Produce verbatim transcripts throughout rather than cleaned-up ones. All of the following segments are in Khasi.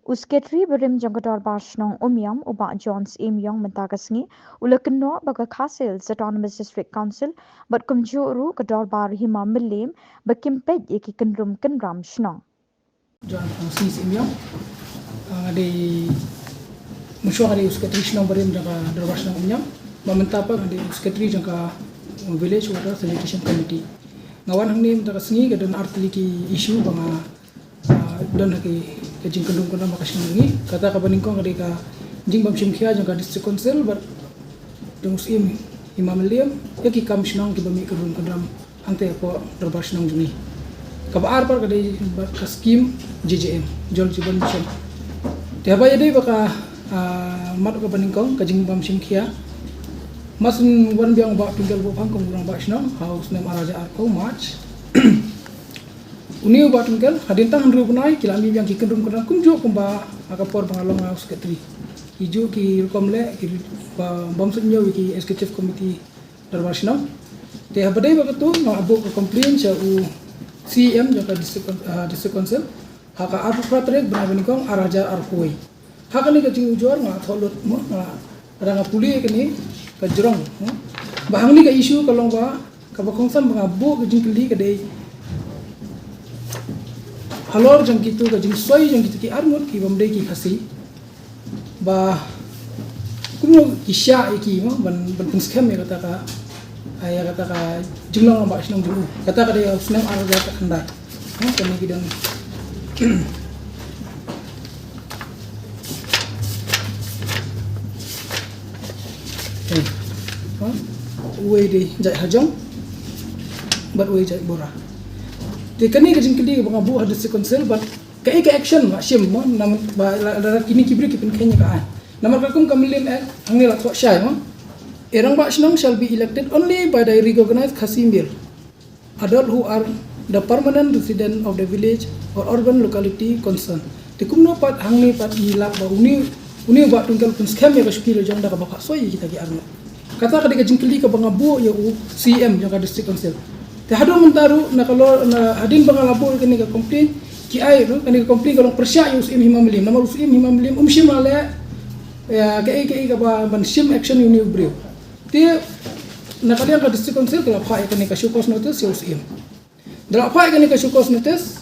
U Secretary barim jong ka Dorbar Shnong Umiam, u Bah John Syiem Iong, mynta ka sngi u la kynnoh ba ka Khasi Hills Autonomous District Council bad kumjuh ruh ka Dorbar Hima Mylliem ba kim peit ïa ki kynrum kynram shnong. John Francis Imyang, ah, nga dei, mynshuwa nga dei u Secretary Shnong barim jong ka Dorbar Shnong Imyang. Bad mynta pat nga dei u Secretary jong ka, uh, Village Water Sanitation Committee. Nga wan hangne mynta ka sngi ka don artylli ki issue ba nga, ah, don ha ki, ka jingkynrum kynram ha ka shnong ngi. Kata kaba nyngkong ka dei ka jingbymshim khia jong ka District Council bad jong u Syiem Hima Mylliem ïa ki kam shnong kiba mih kynrum kynram hangta hapoh Dorbar Shnong jong ngi. Kaba ar pat ka dei bad ka skim J J M, Jal Jeevan Mission. Te haba ïadei bad ka, ah, mat kaba nyngkong, ka jingbymshim khia, mar shu wan biang u Bah Twinkle Bohphang kum u Rangbah Shnong ha u snem ar hajar arphew March. Une u Bah Twinkle, hadien tang hynriew bnai ki la mih biang ki kynrum kynram kumjuh kumba ha ka por ba nga long nga u Secretary. Ki juh ki rukom leh kiba bym suidñiew ïa ki Executive Committee Dorbar Shnong. Te haba dei bad katu nga la buh ka complaint sha u C E M jong ka District, ah, District Council ha ka arphew phra tarik bnai ba nyngkong ar hajar arphew wei. Ha kane ka jingujor nga la thoh lut mo, nga la, nga pule kane ka jrong, hmm, ba hangne ka issue ka long ba kaba kongsan ba nga buh ka jingkylli ka dei halor jong kitu ka jingsoi jong kitu ki arngut ki bym dei ki Khasi, ba kumno ki shah ïa ki mo ban, ban pynskhem ïa kata ka, ïa kata ka jinglong rangbah shnong jong u. Kata ka dei ha u snem ar hajar khatkhyndai. Ha, kane ki don. Eh, ha? Uwei dei jait hajong bad uwei jait bora. Te kane ka jingkylli ba nga buh ha District Council bad kaei ka action ba shim mo, namar ba la, la, la kine ki briew ki pynkheiñ ïa ka aiñ. Namar ka kum ka Mylliem Act hangne la thoh shai mo, a rangbah shnong shall be elected only by the recognized Khasi male adult who are the permanent resident of the village or urban locality concerned. Te kumno pat hangne pat ngi lah ba une, une u Bah Twinkle u pynskhem ïa ka shuki la jong da kaba phah soi ïa kita ki arngut. Kata ka dei ka jingkylli kaba nga buh ïa u C E M jong ka District Council. Te haduh mynta ruh na ka lor, na hadien ba nga la buh ïa kane ka complaint, ki ai ruh kane ka complaint ka long pyrshah ïa u Syiem Hima Mylliem. Namar u Syiem Hima Mylliem um shym la leh ïa kaei kaei kaba ban shim action ïa une u briew. Te na ka liang ka District Council ka la phah ïa kane ka show cause notice ïa u Syiem. Da la phah ïa kane ka show cause notice,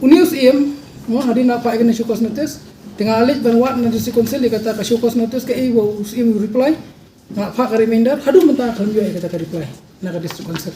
une u Syiem, mo, hadien la phah ïa kane ka show cause notice, te nga la leit ban wad na District Council ïa kata ka show cause notice kaei ba u Syiem u reply. Nga la phah ka reminder, haduh mynta ka lam ïoh ïa kata ka reply na ka District Council.